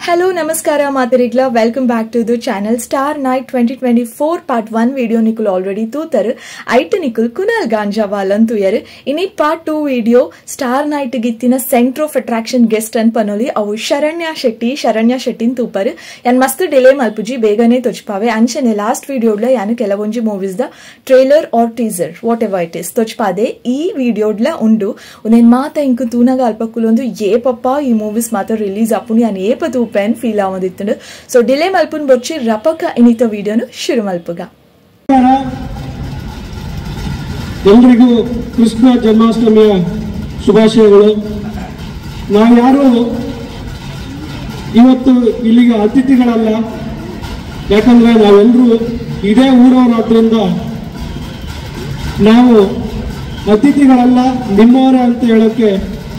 Hello ನಮಸ್ಕಾರ ಮಾತರಿಗ್ಲ, welcome back to the channel. Star night 2024 part 1 video Nikul already ತೂತರು. ಐಟ್ ನಿಕುಲ್ ಕುನಾಲ್ ಗಾಂಜಾವಾಲ್ ಅಂತೂಯರು. ಇನಿ part 2 video star night ಗಿತ್ತಿನ centre of attraction guest ಅನ್ ಪನೋಲಿ ಅವು ಶರಣ್ಯ ಶೆಟ್ಟಿ, ಶರಣ್ಯ ಶೆಟ್ಟಿನ್ ತೂಪರು. ಯಾನ್ ಮಸ್ತ್ delay ಮಲ್ಪುಜಿ, ಬೇಗನೆ ತೊಚ್ಪಾವೆ. ಅಂಚನೆ ಲಾಸ್ಟ್ ವಿಡಿಯೋಡ್ಲ ಯಾನು ಕೆಲವೊಂಜಿ movies the trailer or teaser whatever it is ತೊಚ್ಪಾದೆ. ಈ ವಿಡಿಯೋಡ್ಲ ಉಂಡು ಉನೇನ್ ಮಾತ ಇಂಕು ತೂನಗ ಅಲ್ಪಕುಲೊಂದು ಏ ಪಪ್ಪ ಈ ಮೂವೀಸ್ ಮಾತ್ರ ರಿಲೀಸ್ ಆಪುನಿ ಯಾನ್ ಏಪ ತೂಪೆ ಫೀಲ್ ಆವೊಂದಿತ್ತುಂಡು. ಸೊ ಡಿಲೇ ಮಲ್ಪುನ್ ಬೊಚ್ಚಿ ರಪಕ ಇನಿತ ವಿಡಿಯೋನು ಶುರು ಮಲ್ಪುಗ. ಎಲ್ರಿಗೂ ಕೃಷ್ಣ ಜನ್ಮಾಷ್ಟಮಿಯ ಶುಭಾಶಯಗಳು. ನಾವ್ಯಾರು ಇವತ್ತು ಇಲ್ಲಿಗೆ ಅತಿಥಿಗಳಲ್ಲ, ಯಾಕಂದ್ರೆ ನಾವೆಲ್ಲರೂ ಇದೇ ಊರವರಾದ್ರಿಂದ ನಾವು ಅತಿಥಿಗಳಲ್ಲ, ನಿಮ್ಮವರೇ ಅಂತ ಹೇಳೋಕ್ಕೆ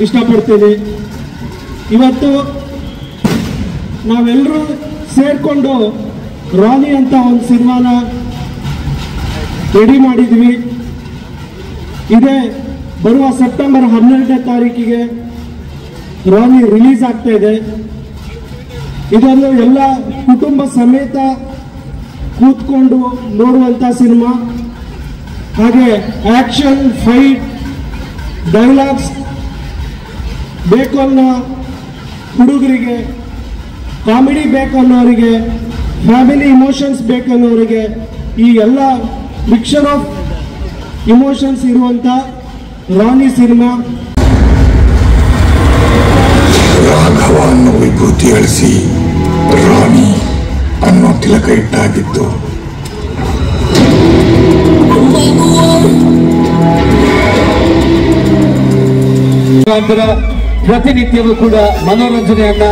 ಇಷ್ಟಪಡ್ತೀನಿ. ಇವತ್ತು ನಾವೆಲ್ಲರೂ ಸೇರಿಕೊಂಡು ರಾಣಿ ಅಂತ ಒಂದು ಸಿನಿಮಾನ ರೆಡಿ ಮಾಡಿದ್ವಿ. ಇದೇ ಬರುವ ಸೆಪ್ಟೆಂಬರ್ 12ನೇ ತಾರೀಕಿಗೆ ರಾಣಿ ರಿಲೀಸ್ ಆಗ್ತಾ ಇದೆ. ಇದೊಂದು ಎಲ್ಲ ಕುಟುಂಬ ಸಮೇತ ಕೂತ್ಕೊಂಡು ನೋಡುವಂಥ ಸಿನಿಮಾ. ಹಾಗೆ action, fight, dialogues ಬೇಕು ಅನ್ನೋ ಹುಡುಗರಿಗೆ, ಕಾಮಿಡಿ ಬೇಕು ಅನ್ನೋರಿಗೆ, ಫ್ಯಾಮಿಲಿ ಇಮೋಷನ್ಸ್ ಬೇಕು ಅನ್ನೋರಿಗೆ, ಈ ಎಲ್ಲ mixture of emotions ಇರುವಂಥ ರಾಣಿ ಸಿನಿಮಾ. ರಾಘವ ಅನ್ನೋ ವಿಭೂತಿ ಅಳಿಸಿ ರಾಣಿ ಅನ್ನೋ ತಿಲಕ ಇಟ್ಟಾಗಿತ್ತು. ಪ್ರತಿನಿತ್ಯವೂ ಕೂಡ ಮನೋರಂಜನೆಯನ್ನ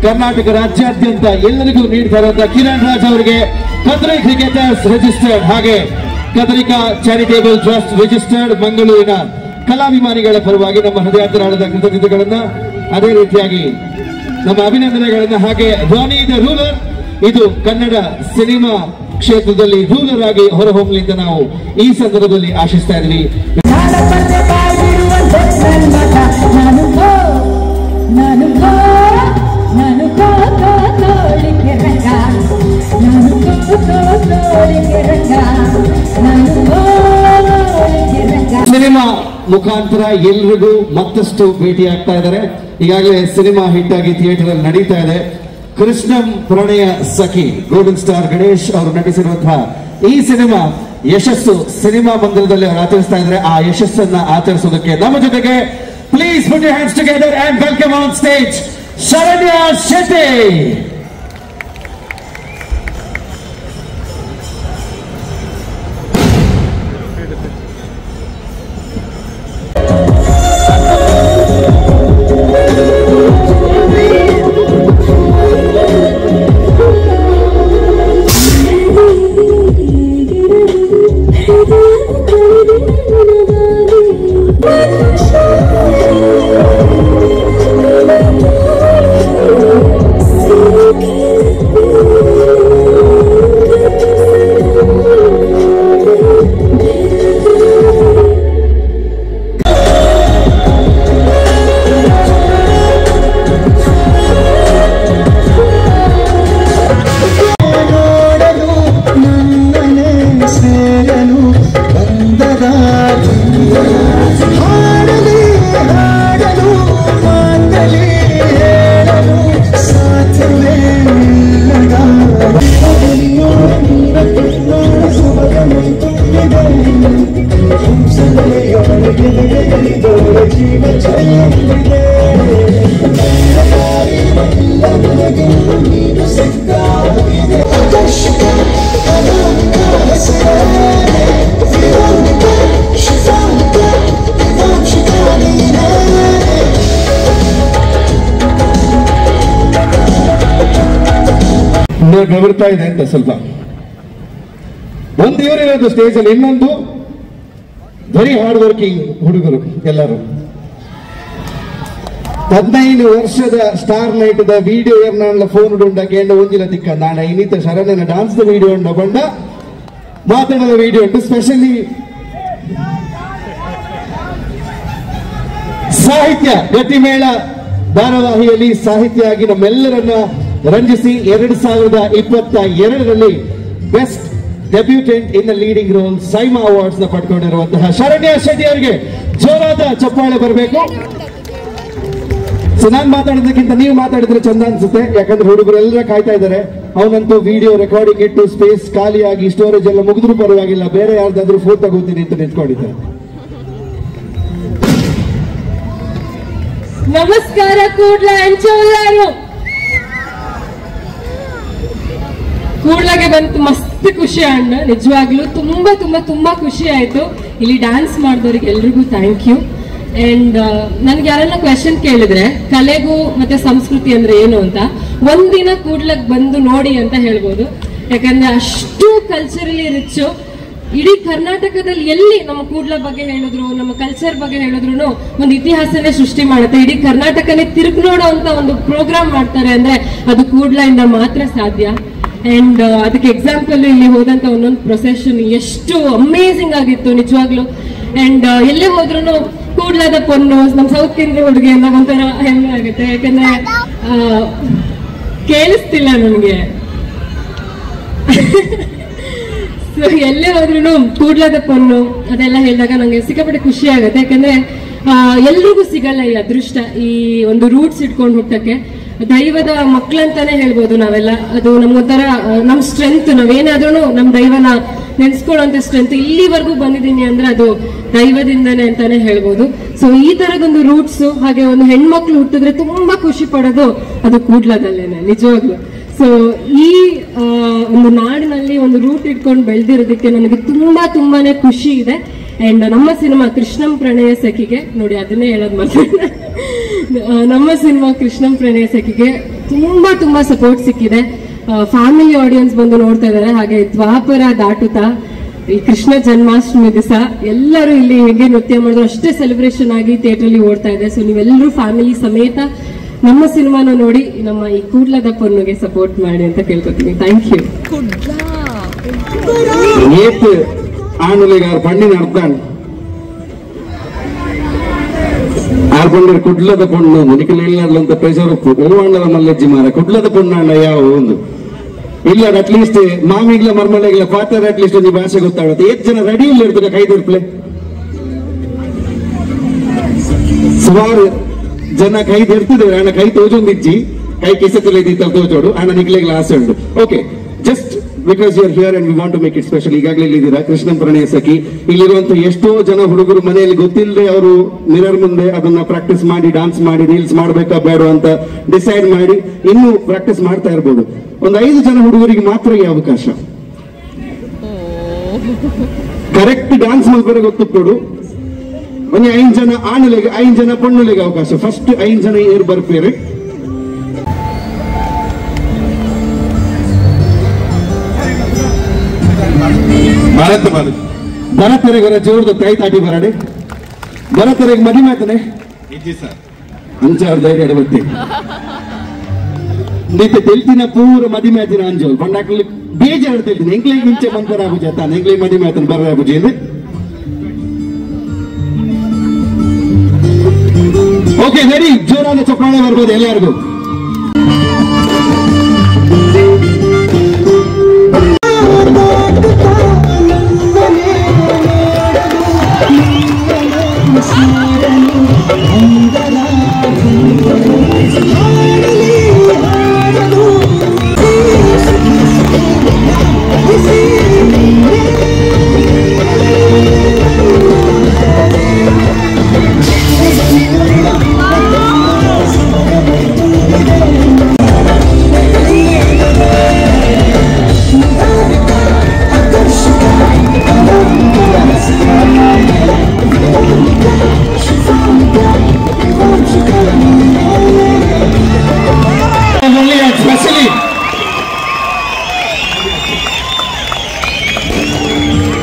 ಕರ್ನಾಟಕ ರಾಜ್ಯಾದ್ಯಂತ ಎಲ್ಲರಿಗೂ ನೀಡ್ತಾ ಇರುವಂತಹ ಕಿರಣ್ ರಾಜ್ ಅವರಿಗೆ ಕದ್ರಿ ಕ್ರಿಕೆಟರ್ಸ್ ರಿಜಿಸ್ಟರ್ಡ್ ಹಾಗೆ ಕದ್ರಿಕಾ charitable trust registered ಮಂಗಳೂರಿನ ಕಲಾಭಿಮಾನಿಗಳ ಪರವಾಗಿ ನಮ್ಮ ಹೃದಯಾಂತರಾಳದ ಕೃತಜ್ಞತೆಗಳನ್ನ, ಅದೇ ರೀತಿಯಾಗಿ ನಮ್ಮ ಅಭಿನಂದನೆಗಳನ್ನ. ಹಾಗೆ ರಾಣಿ the ruler, ಇದು ಕನ್ನಡ ಸಿನಿಮಾ ಕ್ಷೇತ್ರದಲ್ಲಿ ರೂಲರ್ ಆಗಿ ಹೊರಹೊಮ್ಮಲಿ ಅಂತ ನಾವು ಈ ಸಂದರ್ಭದಲ್ಲಿ ಆಶಿಸ್ತಾ ಇದ್ವಿ. ಸಿನಿಮಾ ಮುಖಾಂತರ ಎಲ್ರಿಗೂ ಮತ್ತಷ್ಟು ಭೇಟಿ ಆಗ್ತಾ ಇದ್ದಾರೆ. ಈಗಾಗಲೇ ಸಿನಿಮಾ ಹಿಟ್ ಆಗಿ ಥಿಯೇಟರ್ ಅಲ್ಲಿ ನಡೀತಾ ಇದೆ. ಕೃಷ್ಣಂ ಪ್ರಣಯ ಸಖಿ, ಗೋಲ್ಡನ್ ಸ್ಟಾರ್ ಗಣೇಶ್ ಅವರು ನಟಿಸಿರುವಂತಹ ಈ ಸಿನಿಮಾ ಯಶಸ್ಸು ಸಿನಿಮಾ ಮಂದಿರದಲ್ಲಿ ಅವರು ಆಚರಿಸ್ತಾ ಇದ್ದಾರೆ. ಆ ಯಶಸ್ಸನ್ನ ಆಚರಿಸೋದಕ್ಕೆ ನಮ್ಮ ಜೊತೆಗೆ please put your hands together and welcome on stage Sharanya Shetty. ಬೆವರ್ತಾ ಇದೆ ಅಂತ ಸ್ವಲ್ಪ ಒಂದು ಇವರಿರೋದು ಸ್ಟೇಜ್ ಅಲ್ಲಿ, ಇನ್ನೊಂದು very hard working ಹುಡುಗರು ಎಲ್ಲರೂ. 15 ವರ್ಷದ star night the video ನನ್ನ ಫೋನ್ ಉಂಡ ಕೇಂದ್ರ ಒಂಜಿಲ ತಿಕ್ಕ ನಾಣ ಇನ್ನಿತ ಶರಣ್ಯನ dance the video ಉಂಡ ಬಂಡ ಮಾತನಾಡದ ವಿಡಿಯೋ ಉಂಟು. ಸ್ಪೆಷಲಿ ಸಾಹಿತ್ಯ ಗತಿಮೇಳ ಧಾರಾವಾಹಿಯಲ್ಲಿ ಸಾಹಿತ್ಯ ಆಗಿ ನಮ್ಮೆಲ್ಲರನ್ನ ರಂಜಿಸಿ 2022ರಲ್ಲಿ best debutant in the leading role SIIMA awards ನ ಪಡ್ಕೊಂಡಿರುವಂತಹ ಶರಣ್ಯ ಶೆಟ್ಟಿ ಅವರಿಗೆ ಜೋರಾದ ಚಪ್ಪಾಳೆ ಬರಬೇಕು. ಸೊ ನಾನ್ ಮಾತಾಡೋದಕ್ಕಿಂತ ನೀವು ಮಾತಾಡಿದ್ರೆ ಚಂದ ಅನ್ಸುತ್ತೆ, ಯಾಕಂದ್ರೆ ಹುಡುಗರೆಲ್ಲ ಕಾಯ್ತಾ ಇದ್ದಾರೆ. ಅವನಂತೂ ವಿಡಿಯೋ ರೆಕಾರ್ಡಿಂಗ್ ಇಟ್ಟು ಸ್ಪೇಸ್ ಖಾಲಿಯಾಗಿ ಸ್ಟೋರೇಜ್ ಎಲ್ಲ ಮುಗಿದ್ರೂ ಪರವಾಗಿಲ್ಲ, ಬೇರೆ ಯಾರ್ದಾದ್ರೂ ಫೋನ್ ತಗೋತೀನಿ ಅಂತ ನಿಂತ್ಕೊಂಡಿದ್ದಾರೆ. ನಮಸ್ಕಾರ ಕೂಡ್ಲ ಅಂಚೋಲ್ಲಾರು. ಕೂಡ್ಲಾಗೆ ಬಂತು ಮಸ್ತ್ ಖುಷಿ ಅಣ್ಣ, ನಿಜವಾಗ್ಲೂ ತುಂಬಾ ತುಂಬಾ ತುಂಬಾ ಖುಷಿ ಆಯ್ತು. ಇಲ್ಲಿ ಡ್ಯಾನ್ಸ್ ಮಾಡಿದವ್ರಿಗೆ ಎಲ್ರಿಗೂ thank you. And ನನ್ಗೆ ಯಾರೆಲ್ಲ ಕ್ವೆಶನ್ ಕೇಳಿದ್ರೆ ಕಲೆಗೂ ಮತ್ತೆ ಸಂಸ್ಕೃತಿ ಅಂದ್ರೆ ಏನು ಅಂತ, ಒಂದಿನ ಕೂಡ್ಲಕ್ ಬಂದು ನೋಡಿ ಅಂತ ಹೇಳ್ಬೋದು. ಯಾಕಂದ್ರೆ ಅಷ್ಟು ಕಲ್ಚರಲಿ ರಿಚ್. ಇಡೀ ಕರ್ನಾಟಕದಲ್ಲಿ ಎಲ್ಲಿ ನಮ್ಮ ಕೂಡ್ಲ ಬಗ್ಗೆ ಹೇಳಿದ್ರು, ನಮ್ಮ ಕಲ್ಚರ್ ಬಗ್ಗೆ ಹೇಳಿದ್ರು ಒಂದು ಇತಿಹಾಸನೇ ಸೃಷ್ಟಿ ಮಾಡುತ್ತೆ. ಇಡೀ ಕರ್ನಾಟಕನೇ ತಿರುಗಿ ನೋಡೋ ಅಂತ ಒಂದು ಪ್ರೋಗ್ರಾಮ್ ಮಾಡ್ತಾರೆ ಅಂದ್ರೆ ಅದು ಕೂಡ್ಲ ಇಂದ ಮಾತ್ರ ಸಾಧ್ಯ. ಅಂಡ್ ಅದಕ್ಕೆ ಎಕ್ಸಾಂಪಲ್ ಇಲ್ಲಿ ಹೋದಂತ ಒಂದೊಂದು ಪ್ರೊಸೆಷನ್ ಎಷ್ಟು ಅಮೇಸಿಂಗ್ ಆಗಿತ್ತು ನಿಜವಾಗ್ಲು. ಅಂಡ್ ಎಲ್ಲೇ ಹೋದ್ರು ಕೂಡ್ಲದ ಪೊನ್ನು, ನಮ್ ಸೌತ್ ಕೇಂದ್ರ ಹುಡುಗಿ ಅಂದಾಗ ಒಂಥರ ಹೆಮ್ಮೆ ಆಗುತ್ತೆ. ಯಾಕಂದ್ರೆ ಕೇಳಿಸ್ತಿಲ್ಲ ನನ್ಗೆ. ಸೊ ಎಲ್ಲೇ ಹೋದ್ರು ಕೂಡ್ಲದ ಪೊನ್ನು ಅದೆಲ್ಲ ಹೇಳಿದಾಗ ನಂಗೆ ಸಿಕ್ಕಾಪಟ್ಟೆ ಖುಷಿ ಆಗುತ್ತೆ. ಯಾಕಂದ್ರೆ ಎಲ್ರಿಗೂ ಸಿಗಲ್ಲ ಈ ಅದೃಷ್ಟ, ಈ ಒಂದು ರೂಟ್ಸ್ ಇಟ್ಕೊಂಡು ಹುಟ್ಟಕ್ಕೆ. ದೈವದ ಮಕ್ಕಳಂತಾನೆ ಹೇಳ್ಬೋದು ನಾವೆಲ್ಲ. ಅದು ನಮ್ಗೊಂಥರ ನಮ್ ಸ್ಟ್ರೆಂತ್, ನಾವೇನಾದ್ರೂ ನಮ್ ದೈವನ ನೆನ್ಸ್ಕೊಳ್ಳೋಂತ ಸ್ಟ್ರೆಂತ್. ಇಲ್ಲಿವರೆಗೂ ಬಂದಿದ್ದೀನಿ ಅಂದ್ರೆ ಅದು ದೈವದಿಂದಾನೆ ಅಂತಾನೆ ಹೇಳ್ಬೋದು. ಸೊ ಈ ತರದೊಂದು ರೂಟ್ಸ್, ಹಾಗೆ ಒಂದು ಹೆಣ್ಮಕ್ಳು ಹುಟ್ಟಿದ್ರೆ ತುಂಬಾ ಖುಷಿ ಪಡೋದು ಅದು ಕೂಡ್ಲದಲ್ಲೇನೆ ನಿಜವಾಗ್ಲು. ಸೊ ಈ ಒಂದು ನಾಡಿನಲ್ಲಿ ಒಂದು ರೂಟ್ ಇಟ್ಕೊಂಡು ಬೆಳೆದಿರೋದಕ್ಕೆ ನನಗೆ ತುಂಬಾ ತುಂಬಾನೇ ಖುಷಿ ಇದೆ. ಅಂಡ್ ನಮ್ಮ ಸಿನಿಮಾ ಕೃಷ್ಣಂ ಪ್ರಣಯ ಸಖಿಗೆ, ನೋಡಿ ಅದನ್ನೇ ಹೇಳೋದು ಮತ್ತೆ, ನಮ್ಮ ಸಿನಿಮಾ ಕೃಷ್ಣಂ ಪ್ರಣಯ ಸಖಿಗೆ ತುಂಬಾ ತುಂಬಾ ಸಪೋರ್ಟ್ ಸಿಕ್ಕಿದೆ. ಫ್ಯಾಮಿಲಿ ಆಡಿಯನ್ಸ್ ಬಂದು ನೋಡ್ತಾ ಇದ್ದಾರೆ. ಹಾಗೆ ದ್ವಾಪರ ದಾಟುತ್ತಾ ಈ ಕೃಷ್ಣ ಜನ್ಮಾಷ್ಟಮಿ ದಿವಸ ಎಲ್ಲರೂ ಇಲ್ಲಿ ಹೇಗೆ ನೃತ್ಯ ಮಾಡಿದ್ರು ಅಷ್ಟೇ ಸೆಲೆಬ್ರೇಷನ್ ಆಗಿ ಥಿಯೇಟರ್ ಅಲ್ಲಿ ಓಡ್ತಾ ಇದೆ. ಸೊ ನೀವೆಲ್ಲರೂ ಫ್ಯಾಮಿಲಿ ಸಮೇತ ನಮ್ಮ ಸಿನಿಮಾನ ನೋಡಿ ನಮ್ಮ ಈ ಕೂಡ್ಲದ ಪೊನ್ನುಗೆ ಸಪೋರ್ಟ್ ಮಾಡಿ ಅಂತ ಕೇಳ್ಕೊತೀನಿ. Thank you. ಆಣುಲಿಗಾರ್ ಪಣ್ಣಿನ ಅರ್ಥ ಆರ್ ಪಂಡರ್ ಕುಡ್ಲದ ಪೊಣ್ಣು ನಿಖಿಲ್ ಇಲ್ಲಂತ ಪ್ರೆಷರ್ ಉಪ್ಪು ಹೂವಣ್ಣದ ಮಲ್ಲಜ್ಜಿ ಮಾರ ಕುಡ್ಲದ ಪೊಣ್ಣಣ್ಣ ಯಾವ ಒಂದು ಇಲ್ಲ ಅಟ್ಲೀಸ್ಟ್ ಮಾಮಿಗ್ಲ ಮರ್ಮಳೆಗ್ಲ ಪಾತ್ರ ಅಟ್ಲೀಸ್ಟ್ ಒಂದು ಭಾಷೆ ಗೊತ್ತಾಗುತ್ತೆ. ಏತ್ ಜನ ರೆಡಿ ಇಲ್ಲ ಇರ್ತದೆ ಕೈದಿರ್ಪ್ಲೆ ಸುಮಾರು ಜನ ಕೈದಿರ್ತಿದ್ರು. ಅಣ್ಣ ಕೈ ತೋಜೊಂದಿಜ್ಜಿ ಕೈ ಕೆಸೆತ್ತಲ ಇದ್ದಿತ್ತಲ್ಲ ತೋಜೋಡು ಅಣ್ಣ ನಿಖಿಲೆಗ್ಲ ಆಸೆ ಉಂಟು. Okay, just because you are here and we want to make it special. ಈಗಾಗಲೇ ಇಲ್ಲಿದ್ದೀರಾ ಕೃಷ್ಣಂ ಪ್ರಣಯ ಸಖಿ. ಇಲ್ಲಿರುವಂತ ಎಷ್ಟೋ ಜನ ಹುಡುಗರು ಮನೆಯಲ್ಲಿ ಗೊತ್ತಿಲ್ಲದೆ ಅವರು ಮಿರರ್ ಮುಂದೆ ಅದನ್ನ ಪ್ರಾಕ್ಟೀಸ್ ಮಾಡಿ ಡಾನ್ಸ್ ಮಾಡಿ ರೀಲ್ಸ್ ಮಾಡ್ಬೇಕಾ ಬೇಡ ಅಂತ ಡಿಸೈಡ್ ಮಾಡಿ ಇನ್ನೂ ಪ್ರಾಕ್ಟೀಸ್ ಮಾಡ್ತಾ ಇರ್ಬೋದು. ಒಂದು 5 ಜನ ಹುಡುಗರಿಗೆ ಮಾತ್ರ ಈ ಅವಕಾಶ. ಕರೆಕ್ಟ್ ಡಾನ್ಸ್ ಮಾಡ್ತಾರೆ ಗೊತ್ತಿಪ್ಪಡು. ಒಂದು 5 ಜನ ಆಣುಲೆಗೆ 5 ಜನ ಪೊಣ್ಣುಲೆಗೆ ಅವಕಾಶ. ಫಸ್ಟ್ 5 ಜನ ಏರ್ ಬರ್ಪೇರು. ಭಾರತ ಭಾರತ ಭರತರೆಗರ ಜೋರ್ದು ಕೈ ತಾಟಿ ಬರಡೆ ಭರತರೆಗೆ ಮದುವೆ ಆತನೆ ಅಂಚ ಅವ್ರ ಧೈರ್ಯ ಬತ್ತಿ ನೀತೆ ತೆಲ್ತಿನ ಪೂರ ಮದುವೆ ಆತಿನ ಅಂಜೋಲ್ ಬಂಡಾಕ್ಲಿ ಬೇಜಾರು ತೆಲ್ತೀನಿ ಎಂಕ್ಲೆ ಮುಂಚೆ ಬಂತರ ಆಗುಜಿ ತಾನೆ ಎಂಕ್ಲೆ ಮದುವೆ ಆತನ ಬರ್ರ ಆಗುಜಿ ಅಂದ್ರೆ. ಓಕೆ ರೆಡಿ, ಜೋರಾದ ಚಪ್ಪಾಳೆ ಬರ್ಬೋದು ಎಲ್ಲರಿಗೂ.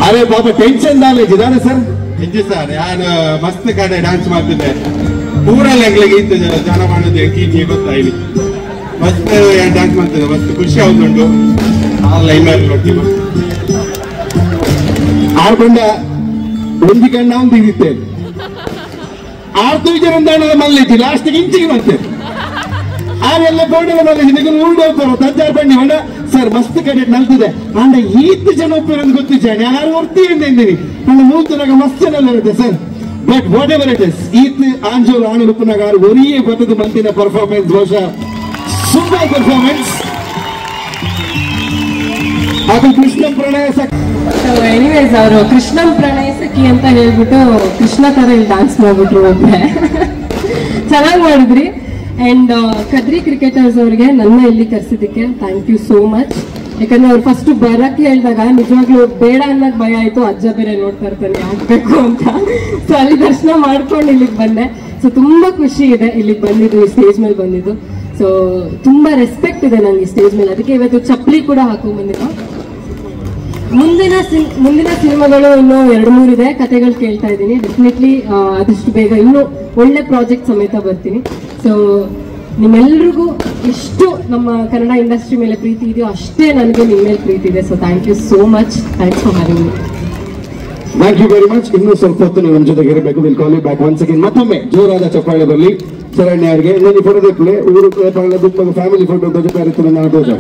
ಅರೆ ಪಾಪ ಟೆನ್ಷನ್ ದಾಲೇಜಿದಾನೆ ಸರ್. ಹೆಜ್ಜೆ ಸರ್, ಯಾರು ಮಸ್ತ್ ಕಡೆ ಡ್ಯಾನ್ಸ್ ಮಾಡ್ತಿದ್ದೆ ಊರಲ್ಲಿ ಎಂಗ್ಲಿಗೆ ಇತ್ತು ಜನ ಮಾಡೋದು ಕೀಚಿ ಗೊತ್ತಾ ಇಲ್ಲಿ ಮಸ್ತ್ ಡ್ಯಾನ್ಸ್ ಮಾಡ್ತಿದ್ದೆ, ಮಸ್ತ್ ಖುಷಿ ಆಗುಂಟು. ಲೈನ್ ನೋಡ್ತೀವಿ ಆರ್ಕೊಂಡ ಒಂದು ಕಣ್ಣ ಒಂದು ಇದ್ದಿತ್ತೇನೆ ಆರ್ತು ಜನ ಮಲ್ಲಿತ್ತು ಲಾಸ್ಟ್ ಇಂಚಿಗೆ ಬರ್ತೇನೆ. ಆರೆಲ್ಲ ಬೋರ್ಡ್ ಮೇಲೆ ಊರು ಹೋಗ್ತಾರ ತಂಜಾರ್ ಬಣ್ಣಿ ಹೊಂಡ ಸರ್ ಮಸ್ತ್ ಕಡೆ ನಲ್ತಿದೆ. ಅಂಡ ಈತ್ ಜನ ಒಪ್ಪಿರೋದು ಗೊತ್ತಿದ್ದಾನೆ ಯಾರು ಒರ್ತಿ ಎಂದಿನಿ ನನ್ನ ಮೂಲ್ತನಾಗ ಮಸ್ತ್ ಜನ ಇರುತ್ತೆ sir. But whatever it is ಈತ್ ಆಂಜೋಲ್ ಆಣು ಉಪ್ಪನಾಗ ಒರಿಯೇ ಬತ್ತದ ಮಂತಿನ ಪರ್ಫಾರ್ಮೆನ್ಸ್ ಬಹುಶಃ ಸೂಪರ್ ಪರ್ಫಾರ್ಮೆನ್ಸ್. ಅದು ಕೃಷ್ಣ ಪ್ರಣಯ ಸಖಿ. ಎನಿವೇಸ್ ಅವರು ಕೃಷ್ಣಂ ಪ್ರಣಯ ಸಖಿ ಅಂತ ಹೇಳ್ಬಿಟ್ಟು ಕೃಷ್ಣ ತರ ಇಲ್ಲಿ ಡ್ಯಾನ್ಸ್ ಮಾಡ್ಬಿಟ್ರು ಒಬ್ಬರೇ. ಚೆನ್ನಾಗಿ ಮಾಡಿದ್ರಿ. ಅಂಡ್ ಕದ್ರಿ ಕ್ರಿಕೆಟರ್ಸ್ ಅವ್ರಿಗೆ ನನ್ನ ಇಲ್ಲಿ ಕರ್ಸಿದ್ದಕ್ಕೆ thank you so much. ಯಾಕಂದ್ರೆ ಅವ್ರು ಫಸ್ಟ್ ಬರಕ್ಕೆ ಹೇಳಿದಾಗ ನಿಜವಾಗ್ಲೂ ಬೇಡ ಅನ್ನೋಕ್ ಭಯ ಆಯ್ತು. ಅಜ್ಜ ಬೇರೆ ನೋಡ್ತಾ ಇರ್ತಾನೆ ಆಗ್ಬೇಕು ಅಂತ. ಸೊ ಅಲ್ಲಿ ದರ್ಶನ ಮಾಡ್ಕೊಂಡು ಇಲ್ಲಿಗೆ ಬಂದೆ. ಸೊ ತುಂಬಾ ಖುಷಿ ಇದೆ ಇಲ್ಲಿಗೆ ಬಂದಿದ್ದು, ಈ ಸ್ಟೇಜ್ ಮೇಲೆ ಬಂದಿದ್ದು. ಸೊ ತುಂಬಾ ರೆಸ್ಪೆಕ್ಟ್ ಇದೆ ನಂಗೆ ಈ ಸ್ಟೇಜ್ ಮೇಲೆ. ಅದಕ್ಕೆ ಇವತ್ತು ಚಪ್ಪಲಿ ಕೂಡ ಹಾಕೊಂಡ್ ಬಂದಿದ್ದು. ಮುಂದಿನ ಸಿನಿಮಾಗಳು ಇನ್ನೂ 2-3 ಇದೆ, ಕತೆಗಳು ಕೇಳ್ತಾ ಇದ್ದೀನಿ. ಡೆಫಿನೆಟ್ಲಿ ಆದಷ್ಟು ಬೇಗ ಇನ್ನೂ ಒಳ್ಳೆ ಪ್ರಾಜೆಕ್ಟ್ ಸಮೇತ ಬರ್ತೀನಿ. ಸೊ ನಿಮ್ಮೆಲ್ರಿಗೂ ಎಷ್ಟು ನಮ್ಮ ಕನ್ನಡ ಇಂಡಸ್ಟ್ರಿ ಮೇಲೆ ಪ್ರೀತಿ ಇದೆಯೋ ಅಷ್ಟೇ ನನಗೆ ನಿಮ್ಮ ಮೇಲೆ ಪ್ರೀತಿ ಇದೆ. So thank you so much. Thanks for having me. Thank you very much. ಇನ್ನೂ ಸ್ವಲ್ಪ ಹೊತ್ತು ನೀವು ನಮ್ಮ ಜೊತೆಗೆ ಇರಬೇಕು. Will call you back once again. ಮತ್ತೊಮ್ಮೆ ಜೋರಾದ ಚಪ್ಪಾಳೆ ಬರಲಿ ಶರಣ್ಯ ಅವರಿಗೆ. ನಾನು ಫೋಟೋ ತೆಪ್ಪಲೆ ಊರು ಫ್ಯಾಮಿಲಿ ಫೋಟೋ ತೋಜ ಇರ್ತೀನಿ ನಾನು ತೋಜ.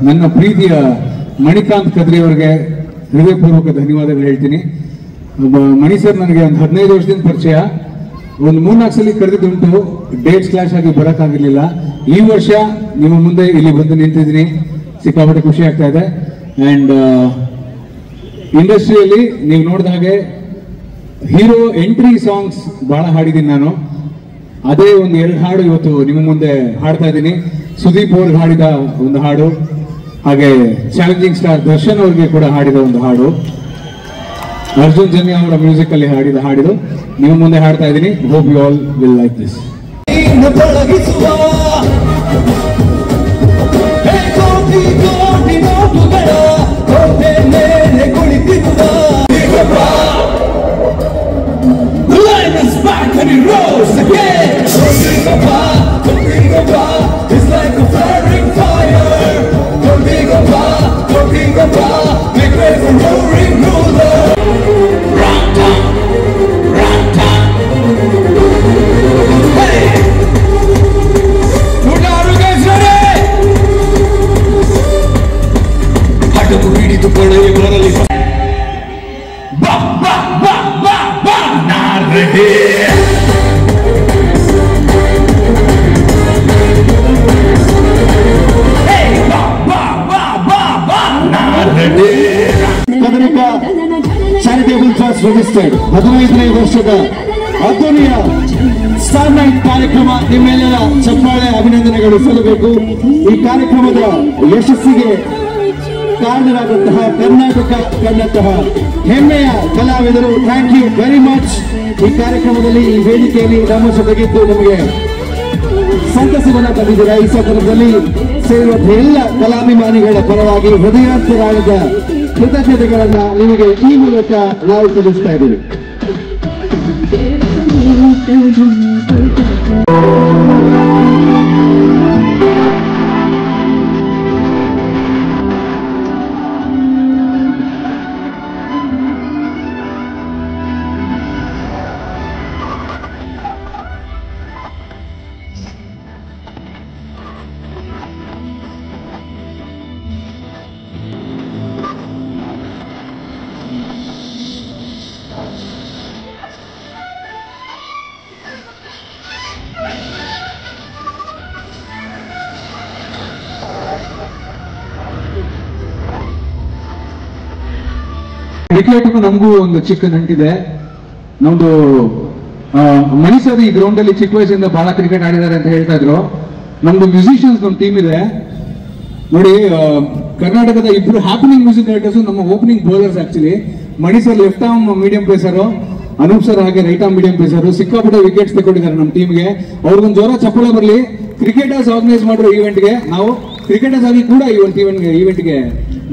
ನನ್ನ ಪ್ರೀತಿಯ ಮಣಿಕಾಂತ್ ಕದ್ರಿ ಅವರಿಗೆ ಹೃದಯಪೂರ್ವಕ ಧನ್ಯವಾದಗಳು ಹೇಳ್ತೀನಿ. ಮಣಿ ಸರ್ ನನಗೆ ಒಂದು 15 ವರ್ಷದಿಂದ ಪರಿಚಯ. ಒಂದು 3-4 ಸಲ ಕರೆದಿದ್ದುಂಟು, ಡೇಟ್ಸ್ ಕ್ಲಾಶ್ ಆಗಿ ಬರೋಕ್ಕಾಗಿರ್ಲಿಲ್ಲ. ಈ ವರ್ಷ ನಿಮ್ಮ ಮುಂದೆ ಇಲ್ಲಿ ಬಂದು ನಿಂತಿದ್ದೀನಿ, ಸಿಕ್ಕಾಪಟ್ಟೆ ಖುಷಿ ಆಗ್ತಾ ಇದೆ. ಆ್ಯಂಡ್ ಇಂಡಸ್ಟ್ರಿಯಲ್ಲಿ ನೀವು ನೋಡಿದ ಹಾಗೆ hero entry songs ಬಹಳ ಹಾಡಿದ್ದೀನಿ ನಾನು. ಅದೇ ಒಂದು 2 ಹಾಡು ಇವತ್ತು ನಿಮ್ಮ ಮುಂದೆ ಹಾಡ್ತಾ ಇದ್ದೀನಿ. ಸುದೀಪ್ ಅವ್ರಿಗೆ ಹಾಡಿದ ಒಂದು ಹಾಡು, ಹಾಗೆ ಚಾಲೆಂಜಿಂಗ್ ಸ್ಟಾರ್ ದರ್ಶನ್ ಅವ್ರಿಗೆ ಕೂಡ ಹಾಡಿದ ಒಂದು ಹಾಡು, ಅರ್ಜುನ್ ಜನ್ಯ ಅವರ ಮ್ಯೂಸಿಕ್ ಅಲ್ಲಿ ಹಾಡಿದ ಹಾಡಿದು ನಿಮ್ಮ ಮುಂದೆ ಹಾಡ್ತಾ ಇದ್ದೀನಿ. Hope you all will like this. Charitable trust registered 15ನೇ ವರ್ಷದ ಅದ್ದೂರಿಯ ಸ್ಟಾರ್ ನೈಟ್ ಕಾರ್ಯಕ್ರಮ ನಿಮ್ಮೆಲ್ಲರ ಚಪ್ಪಾಳೆ ಅಭಿನಂದನೆಗಳು ಸಲ್ಲಬೇಕು. ಈ ಕಾರ್ಯಕ್ರಮದ ಯಶಸ್ಸಿಗೆ ಕಾರಣರಾದಂತಹ ಕರ್ನಾಟಕ ಕಂಡಂತಹ ಹೆಮ್ಮೆಯ ಕಲಾವಿದರು, thank you very much. ಈ ಕಾರ್ಯಕ್ರಮದಲ್ಲಿ ಈ ವೇದಿಕೆಯಲ್ಲಿ ನಮ್ಮ ಜೊತೆಗಿದ್ದು ನಮಗೆ ಸಂತಸವನ್ನು ತಂದಿದ್ದೀರಾ. ಈ ಸಂದರ್ಭದಲ್ಲಿ ಸೇರಿರುವಂತಹ ಎಲ್ಲ ಕಲಾಭಿಮಾನಿಗಳ ಪರವಾಗಿ ಹೃದಯಾಂತರಾಳದ ಕೃತಜ್ಞತೆಗಳನ್ನ ನಿಮಗೆ ಈ ಮೂಲಕ ನಾವು ಸಲ್ಲಿಸ್ತಾ ಇದ್ದೀವಿ. ಕ್ರಿಕೆಟ್ಗೂ ನಮಗೂ ಒಂದು ಚಿಕ್ಕ ನಂಟಿದೆ. ನಮ್ದು ಮಣಿ ಸರ್ ಈ ಗ್ರೌಂಡ್ ಅಲ್ಲಿ ಚಿಕ್ಕ ವಯಸ್ಸಿಂದ ಬಹಳ ಕ್ರಿಕೆಟ್ ಆಡಿದ್ದಾರೆ ಅಂತ ಹೇಳ್ತಾ ಇದ್ರು. ನಮ್ದು ಮ್ಯೂಸಿಷಿಯನ್ಸ್ ನಮ್ ಟೀಮ್ ಇದೆ ನೋಡಿ. ಕರ್ನಾಟಕದ ಇಬ್ರು happening music directors ನಮ್ಮ opening bowlers. Actually Mani sir left arm medium pacer, Anoop sir ಹಾಗೆ right arm medium pacer. ಸಿಕ್ಕಾಪಟ್ಟೆ ವಿಕೆಟ್ಸ್ ತಗೊಂಡಿದ್ದಾರೆ ನಮ್ಮ ಟೀಮ್ಗೆ. ಅವ್ರಿಗೊಂದು ಜೋರ ಚಪ್ಪಳೆ ಬರಲಿ. ಕ್ರಿಕೆಟರ್ಸ್ ಆರ್ಗನೈಸ್ ಮಾಡಿರೋ ಈವೆಂಟ್ಗೆ ನಾವು ಕ್ರಿಕೆಟರ್ಸ್ ಆಗಿ ಕೂಡ ಈ ಒಂದು ಈವೆಂಟ್ಗೆ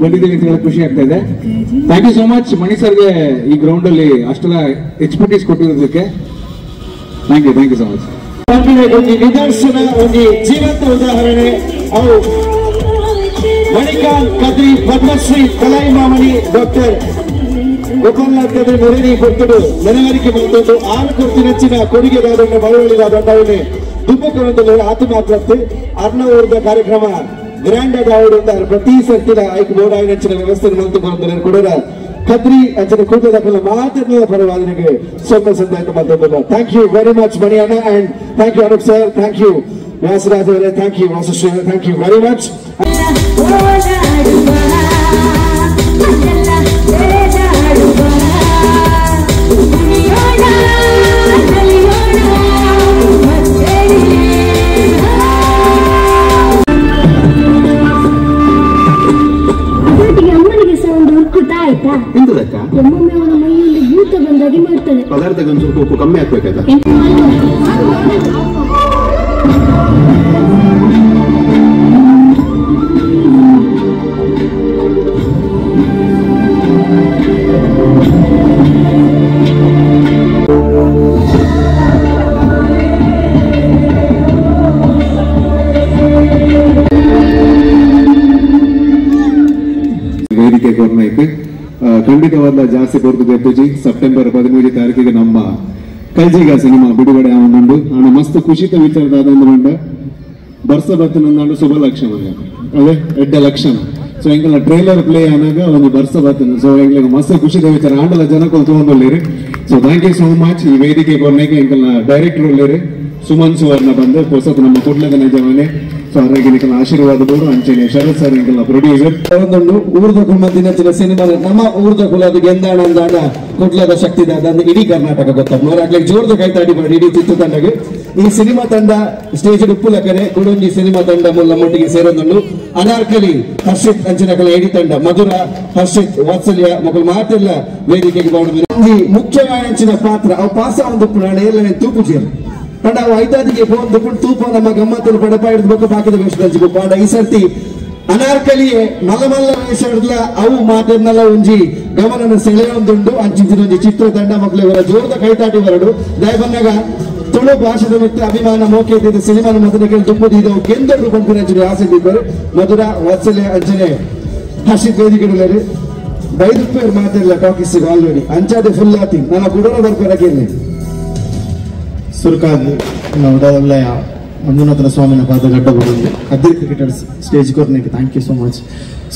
ಬಂದಿದ್ದೀವಿ ಅಂತ ಹೇಳಿ ಖುಷಿ ಆಗ್ತಾ ಇದೆ. Thank you so much Mani ಸರ್ಗೆ ಈ ಗ್ರೌಂಡ್ ಅಲ್ಲಿ ಅಷ್ಟೆಲ್ಲ expertise ಕೊಟ್ಟಿರೋದಕ್ಕೆ. Thank you so much. ಒಂದು ನಿದರ್ಶನ, ಒಂದು ಜೀವಂತ ಉದಾಹರಣೆ ಅವು ಮಣಿಕಾಂತ್ ಕದ್ರಿ ಪದ್ಮಶ್ರೀ ಕಲೈಮಾಮಣಿ ಡಾಕ್ಟರ್ ಗೋಪಾಲನಾಥ್ ಕದ್ರಿ ಮುರೇನಿ ಕೊಡ್ತಡು ನೆನವರಿಕೆ ಬಂದದ್ದು 6 ಕೋಟಿ ನೆಚ್ಚಿನ ಕೊಡುಗೆದಾದಣ್ಣ ಬಳುವಳಿದಾದಣ್ಣವನ್ನೇ ದುಬ್ಬಕೊಂಡು ಆತು ಮಾತ್ರ ಅರ್ಣವೂರದ ಕಾರ್ಯಕ್ರಮ ಗ್ರ್ಯಾಂಡ್ ಆದ ಅವರು ಪ್ರತಿ ಸರ್ತಿನ ಐಕ್ ಬೋರ್ಡ್ ನೆಚ್ಚಿನ ವ್ಯವಸ್ಥೆ ಮಂತು ಬಂದರೆ ಕೂಡ ಕದ್ರಿ ಅಂಚಿನ ಕೂಟದ ಮಾತನ್ನ ಪರವಾದನೆಗೆ ಸ್ವಲ್ಪ ಸಂದಾಯ ಮಾತಾಡೋಲ್ಲ. Thank you very much Mani ಅಣ್ಣ and thank you Anoop sir, thank you Vyasaraj ಅವರೇ, thank you Vasushree ಅವರೇ, thank you very much. ಒಮ್ಮೊಮ್ಮೆ ಅವನ ಮೈಯಲ್ಲಿ ಭೂತ ಬಂದಾಗೆ ಮಾಡ್ತಾನೆ. ಪದಾರ್ಥಕ್ಕೆ ಒಂದು ಸ್ವಲ್ಪ ಉಪ್ಪು ಕಮ್ಮಿ ಹಾಕ್ಬೇಕಾಯ್ತಾ? ವೇದಿಕೆ ಕೊರ್ನೈತೆ ಖಂಡಿತವಾದ ಜಾಸ್ತಿ ಕೊಡ್ತದೆ ಎಪ್ಪುಜಿ. ಸೆಪ್ಟೆಂಬರ್ 13 ತಾರೀಕಿಗೆ ನಮ್ಮ ಕಲ್ಜಿಗ ಸಿನಿಮಾ ಬಿಡುಗಡೆ ಆವೊಂದುಂಡು. ಆಂಡ ಮಸ್ತ್ ಖುಷಿತ ವಿಚಾರದಾದ ಬಂಡ ಬರ್ಸ ಬತ್ತನಂದಾಂಡು ಶುಭ ಲಕ್ಷಣ ಅದೇ ಎಡ್ಡ ಲಕ್ಷಣ. ಸೊ ಎಂಕಲ್ನ ಟ್ರೈಲರ್ ಪ್ಲೇ ಆನಾಗ ಒಂದು ಬರ್ಸ ಬತ್ತನ. ಸೊ ಎಂಕ್ಲೆಗ್ ಮಸ್ತ್ ಖುಷಿತ ವಿಚಾರ ಆಂಡಲ ಜನಕ್ಕೂ ತಗೊಂಡೊಲ್ಲೇರಿ. So thank you so much. ಈ ವೇದಿಕೆ ಕೊರ್ನೈಕೆ ಎಂಕಲ್ನ ಡೈರೆಕ್ಟರ್ ಉಲ್ಲೇರಿ ಸುಮನ್ ಸುವರ್ಣ ಬಂದು ಹೊಸತು ನಮ್ಮ ಕುಡ್ಲದ ನಿಜವನೇ. ಸೊ ಹಾಗಾಗಿ ನಿಕಲ್ನ ಆಶೀರ್ವಾದ ಬೋಡು ಅಂಚೆನೆ ಶರತ್ ಸರ್ ಎಂಕಲ್ನ ಪ್ರೊಡ್ಯೂಸರ್. ಒಂದೊಂದು ಊರ್ದ ಕುಲ ಸಿನಿಮಾ ನಮ್ಮ ಊರ್ದ ಕುಲದ ಗೆಂದಾಣ ಅಂದಾಣ ಕುಡ್ಲದ ಶಕ್ತಿ ದಾದ ಇಡೀ ಕರ್ನಾಟಕ ಗೊತ್ತಾಗ ಆಗ್ಲಿ ಜೋರ್ದ ಕೈ ತಾಡಿ ಮಾಡಿ ಇಡೀ ಚಿತ್ರ ತಂಡಗೆ. ಈ ಸಿನಿಮಾ ತಂಡ ಸ್ಟೇಜ್ ಉಪ್ಪುಲಕನೆ ಕುಡೊಂಜಿ ಸಿನಿಮಾ ತಂಡ ನಮ್ಮೊಟ್ಟಿಗೆ ಸೇರೊಂದುಂಡು. ಅನಾರ್ಕಲಿ ಹರ್ಷಿತ್ ಅಂಚಿನಕಲ ಇಡೀ ತಂಡ ಮಧುರ ಹರ್ಷಿತ್ ವಾತ್ಸಲ್ಯ ಮಕ್ಕಳು ಮಾತೆಲ್ಲ ವೇದಿಕೆಗೆ ಬಾಡು. ಮುಖ್ಯವಾದ ಪಾತ್ರ ಅವು ಪಾಸ ಒಂದು ಎಲ್ಲ ತೂಪುಜೇರು ಪಂಡ ಅವು ಐದಾದಿಗೆ ಫೋನ್ ದುಪ್ಪು ತೂಪ ನಮ್ಮ ಗಮ್ಮತ್ತನ್ನು ಪಡಪ ಹಿಡಿದು ಬಾಕಿದ ವೇಷದಲ್ಲಿ ಪಾಂಡ. ಈ ಸರ್ತಿ ಅನಾರ್ಕಲಿಯೇ ಮಲ್ಲ ಮಲ್ಲ ವೇಷ ಹಿಡಿದ್ಲ ಅವು ಮಾತೆನ್ನೆಲ್ಲ ಉಂಜಿ ಗಮನನ ಸೆಳೆಯೊಂದುಂಡು. ಅಂಚಿಂಚಿನೊಂಜಿ ಚಿತ್ರ ತಂಡ ಮಕ್ಕಳು ಇವರ ಜೋರದ ಕೈತಾಟಿ ಬರಡು ದಯಬನ್ನಾಗ ತುಳು ಭಾಷೆದ ಮಿತ್ರ ಅಭಿಮಾನ ಮೋಕೆ ಇದ್ದಿದ್ದ ಸಿನಿಮಾನ ಮೊದಲಿಗೆ ದುಪ್ಪು ಗೆಂದರು ಪಂಪಿನ ಆಸೆ ಇದ್ದರು ಮಧುರ ವಾತ್ಸಲ್ಯ ಅಂಚನೆ ಹರ್ಷಿತ್ ವೇದಿಕೆಗಳಲ್ಲಿ ಬೈದುಪ್ಪೇರು ಮಾತೆಲ್ಲ ಟಾಕೀಸ್ ಆಲ್ರೆಡಿ ಅಂಚಾದೆ ಫುಲ್ ಆತಿ ನನ್ನ ಗುಡೋರ ಬರ್ಪೇರಕ್ಕೆ ಸುರುಕಾಗಿ ಉಡಾದಲ್ಲಯ ಮಂಜುನಾಥನ ಸ್ವಾಮಿನ ಪಾದ ಗಡ್ಡ ಬರೋದು ಕದ್ರಿ ಕ್ರಿಕೆಟರ್ಸ್ ಸ್ಟೇಜ್ ಕೊರ್ನೇಕೆ thank you so much.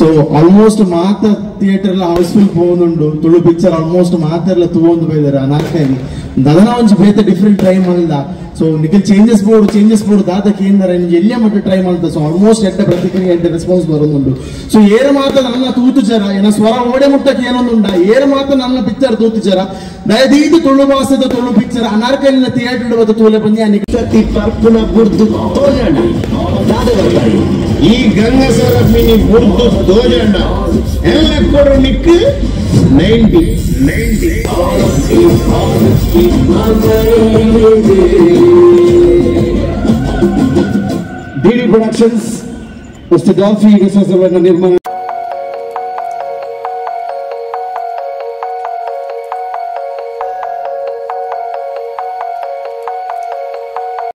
So almost ಮಾತ ಥಿಯೇಟರ್ ಎಲ್ಲ ಹೌಸ್ಫುಲ್ ಪೋವೊಂದುಂಡು. ತುಳು ಪಿಕ್ಚರ್ ಆಲ್ಮೋಸ್ಟ್ ಮಾತೆಲ್ಲ ತೂವೊಂದು ಬೈದಾರೆ ಅನಾರ್ಕಲಿ ದದನ ಒಂಜಿ ಬೇತೆ ಡಿಫ್ರೆಂಟ್ ಟ್ರೈ ಮಲ್ದ. ಸೊ ನಿಖಿಲ್ ಚೇಂಜಸ್ ಬೋರ್ಡ್ ದಾದ ಕೇಂದ್ರ ಎಲ್ಲೇ ಮಟ್ಟ ಟ್ರೈ ಮಾಡ್ತಾ. ಸೊ ಆಲ್ಮೋಸ್ಟ್ ಎಡ್ಡ ಪ್ರತಿಕ್ರಿಯೆ ಎಡ್ಡ ರೆಸ್ಪಾನ್ಸ್ ಬರೋದುಂಡು. ಸೊ ಏರ ಮಾತ ನನ್ನ ತೂತು ಜರ ಏನ ಸ್ವರ ಓಡೆ ಮುಟ್ಟಕ್ಕೆ ಏನೊಂದುಂಡ ಏರ ಮಾತ ನನ್ನ ಪಿಕ್ಚರ್ ತೂತು ಜರ ದಯದೀದು ತುಳು ಭಾಷೆದ ತುಳು ಪಿಕ್ಚರ್ ಅನಾರ್ಕಲಿನ ಥಿಯೇಟರ್ ಬತ್ತ ತೂಲೆ ಬಂದಿ ಪರ್ಪುನ ಬುರ್ದು ತೋಜಂಡ ದಾದ ಬರ್ತಾರೆ ಈ ಗಂಗಸರ ಮಿನಿ ಬುರ್ದು ತೋಜಂಡ ಎಲ್ಲ ಕೊಡು ನಿಕ್ 90 90 DD productions mister Dolphy ವಿಶ್ವಾಸವನ್ನ ನಿರ್ಮಾಣ.